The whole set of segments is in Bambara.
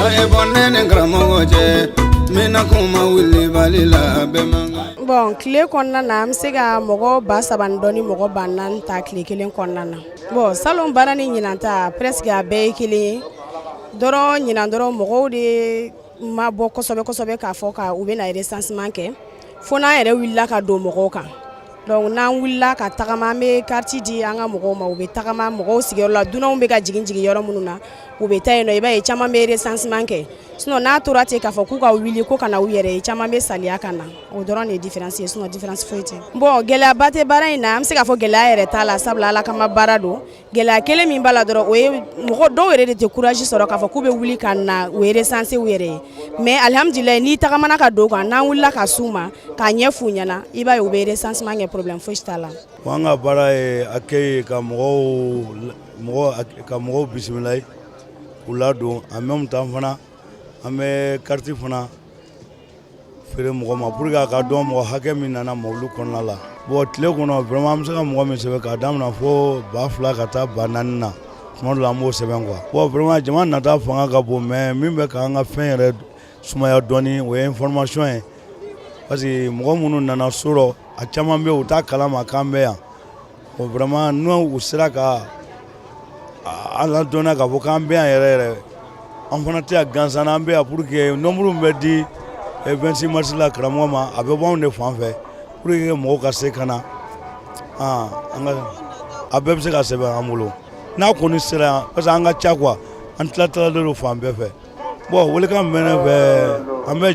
A ye bɔ ne ni karamɔgɔ cɛ n bɛna kuma wulibali la bɛɛ man kan. Bon, tile kɔnɔna na, an bɛ se ka mɔgɔ 3000 ni dɔɔni, mɔgɔ 4000 ta tile kelen kɔnɔna na. Bon, salon baara ni ɲinan ta, presque a bɛɛ ye kelen ye dɔrɔn. Ɲinan dɔrɔn, mɔgɔw de ma bɔ kosɛbɛ kosɛbɛ k'a fɔ ka u bɛna recensement kɛ, fo n'an yɛrɛ wulila ka don mɔgɔw kan. Donc n'an wulila ka tagama, an bɛ carte di an ka mɔgɔw ma, u bɛ tagama mɔgɔw sigiyɔrɔ la, dunanw bɛ ka jigin jigin yɔrɔ minnu na, u bɛ taa yen nɔ. I b'a ye caman bɛ recensement kɛ. Sinon n'a tora ten k'a fɔ k'u ka wuli ko ka na u yɛrɛ ye, caman bɛ saliya ka na. O dɔrɔn de ye différence ye, sinon différence foyi tɛ. Bon, gɛlɛyaba tɛ baara in na, an bɛ se k'a fɔ gɛlɛya yɛrɛ t'a la, sabula Ala kama baara don. Gɛlɛya kelen min b'a la dɔrɔn, o ye mɔgɔ dɔw yɛrɛ de tɛ courage sɔrɔ k'a fɔ k'u bɛ wuli ka na u recenser u yɛrɛ ye. Mais alihamudulilayi, n'i tagamana ka don u kan, n'an wulila ka s'u ma k'a ɲɛ f'u ɲɛna, i b'a ye u bɛ recensement kɛ, problème fosi t'a la. Bon, an ka baara ye accueil ye, ka mɔgɔw bisimila, k'u ladon. En même temps fana, an bɛ carte fana feere mɔgɔ ma pour que a ka dɔn mɔgɔ hakɛ min nana mobili kɔnɔna la. Bon, tile kɔnɔ, vraiment, an bɛ se ka mɔgɔ min sɛbɛn k'a daminɛ fo 2000 ka taa 4000 na, tuma dɔ la an b'o sɛbɛn quoi. Bon, vraiment, jama nata fanga ka bon, mais min bɛ k'an ka fɛn yɛrɛ sumaya dɔɔni, o ye information ye, parce que mɔgɔ minnu nana so rɔ, a caman bɛ yen, u t'a kalama k'an bɛ yan. Bon, vraiment, n'u u sera ka an ladɔnniya k'a fɔ k'an bɛ yan yɛrɛ yɛrɛ, an fana tɛ yan gansan na, an bɛ yan pour que nombre min bɛ di 26 mars la karamɔgɔ ma, a bɛ bɔ anw de fan fɛ, pour que mɔgɔw ka se ka na. An ka a bɛɛ bɛ se ka sɛbɛn an bolo n'a kɔni sera yan, parce que an ka ca quoi, an tila tilalen don fan bɛɛ fɛ. Bon, welekan min bɛ ne fɛ, an bɛ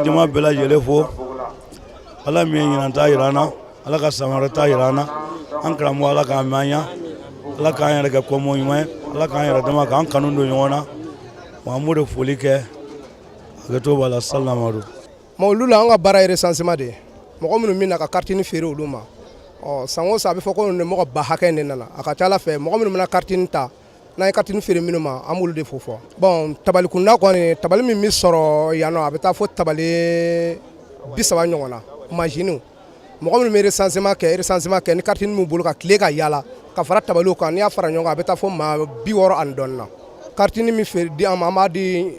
jama bɛɛ lajɛlen fo. Ala min ye ɲinan ta yira an na, Ala ka san wɛrɛ ta yira an na. An karamɔgɔ, Ala k'an mɛn an ɲɛ, Ala k'an yɛrɛ kɛ kɔmɔ ɲuman ye, Ala k'an yɛrɛ dama k'an kanu don ɲɔgɔn na. Wa an b'o de foli kɛ, hakɛto b'a la, salamadu. Olu la, an ka baara ye recensement de ye, mɔgɔ minnu bɛ na ka carte feere olu ma. Ɔ, san o san, a bɛ fɔ ko nin mɔgɔ ba hakɛ in de nana. A ka ca Ala fɛ, mɔgɔ minnu bɛna carte ta, n'an ye carte feere minnu ma, an b'olu de fo fɔ. Bon, tabali kunda kɔni, tabali min bɛ sɔrɔ yan nɔ, a bɛ taa fo tabali 30 ɲɔgɔn na. Maziniw, mɔgɔ minnu bɛ recensement kɛ ni carte m'u bolo ka tile ka yaala ka fara tabaliw kan, n'i y'a fara ɲɔgɔn kan, a bɛ taa fo maa 60 ani dɔɔnin na. Carte min feere di an ma, an b'a di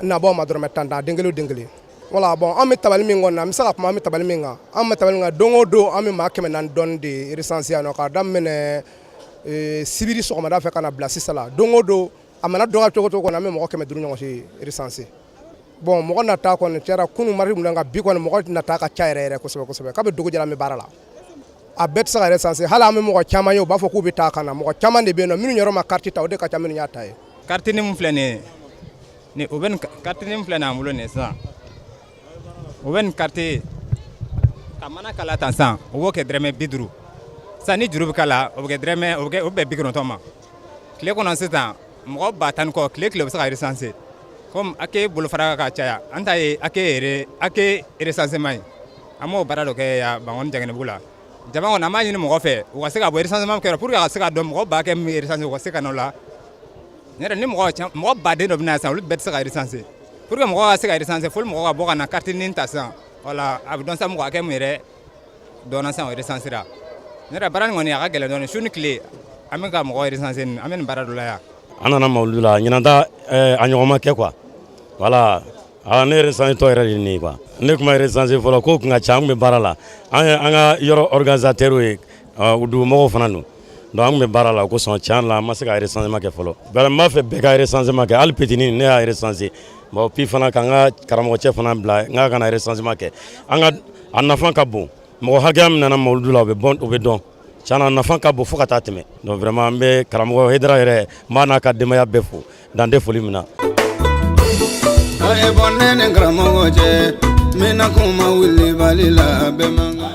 nabaaw ma dɔrɔmɛ 10 tan, den kelen o den kelen. Wala, bon, an bɛ tabali min kɔnɔ, an bɛ se ka kuma an bɛ tabali min kan, an bɛ tabali min kan, don o don, an bɛ maa 400 dɔɔnin de recenser yan nɔ, k'a daminɛ sibiri sɔgɔmada fɛ ka na bila sisan la. Don o don, a mana dɔgɔya cogo cogo kɔni, an bɛ mɔgɔ 500 ɲɔgɔn se recenser. Bon, mɔgɔ nata kɔni cɛra kunun mari mun kan, bi kɔni mɔgɔ nata ka ca yɛrɛ yɛrɛ kosɛbɛ kosɛbɛ. Kabi dugu jɛra, an bɛ baara la, a bɛɛ tɛ se ka recenser. Hali an bɛ mɔgɔ caman ye, u b'a fɔ k'u bɛ taa ka na. Mɔgɔ caman de bɛ yen nɔ minnu yɛrɛ ma carte ta, o de ka ca minnu y'a ta ye. Carte min filɛ nin ye ni o bɛ nin carte nin filɛ nin an bolo nin ye sisan, o bɛ nin carte ka mana kala tan sisan, o b'o kɛ dɔrɔmɛ 50 sisan. Ni juru bɛ k'a la, o bɛ kɛ dɔrɔmɛ, o bɛ kɛ o bɛ bɛn 90 ma tile kɔnɔ. Sisan mɔgɔ ba 10 kɔ, tile tile, o bɛ se ka recenser. Comme accueil bolofara ka caya, an ta ye accueil yɛrɛ, accueil recensement ye. An b'o baara dɔ kɛ yan Bankɔni Janginɛbugu la. Jama kɔni, an b'a ɲini mɔgɔ fɛ, u ka se ka bɔ recensement kɛ pour que a ka se ka dɔn mɔgɔ ba kɛ min recenser, u ka se ka na o la. Ne yɛrɛ ni mɔgɔ mɔgɔ baden dɔ bɛ na sisan, olu bɛɛ tɛ se ka recenser. Pour que mɔgɔ ka se ka recenser, fo mɔgɔ ka bɔ ka na carte nin ta sisan. Wala, a bɛ dɔn sisan mɔgɔ hakɛ min yɛrɛ dɔnna sisan, o recenser ra. Ne yɛrɛ, baara nin kɔni, a ka gɛlɛn dɔɔnin. Su ni tile, an bɛ ka mɔgɔ recenser, an bɛ nin baara dɔ la yan. An nana mawuludu la ɲinan ta, a ɲɔgɔn ma kɛ quoi. Voilà, ne recenser tɔ yɛrɛ de nin ye quoi. Ne tun ma recenser fɔlɔ, ko kun ka ca, an tun bɛ baara la. An ye an ka yɔrɔ organisateur ye, dugumɔgɔw fana don, donc an tun bɛ baara la. O kosɔn, tiɲɛ la, an ma se ka recensement kɛ fɔlɔ. Vraiment, n b'a fɛ bɛɛ ka recensement kɛ. Hali petini, ne y'a recenser. Bon, puis fana, k'an ka karamɔgɔcɛ fana bila n k'a kana recensement kɛ. An ka a nafa ka bon. Mɔgɔ hakɛya min nana mawuludu la, o bɛ bɔn, o bɛ dɔn. Tiɲɛna, a nafa ka bon fo ka taa tɛmɛ. Donc vraiment, an bɛ karamɔgɔ Hayidara yɛrɛ, n b'a n'a ka denbaya bɛɛ fo dan tɛ foli min na. A ye bɔ ne ni karamɔgɔ cɛ n bɛna kuma wulibali la bɛɛ man kan.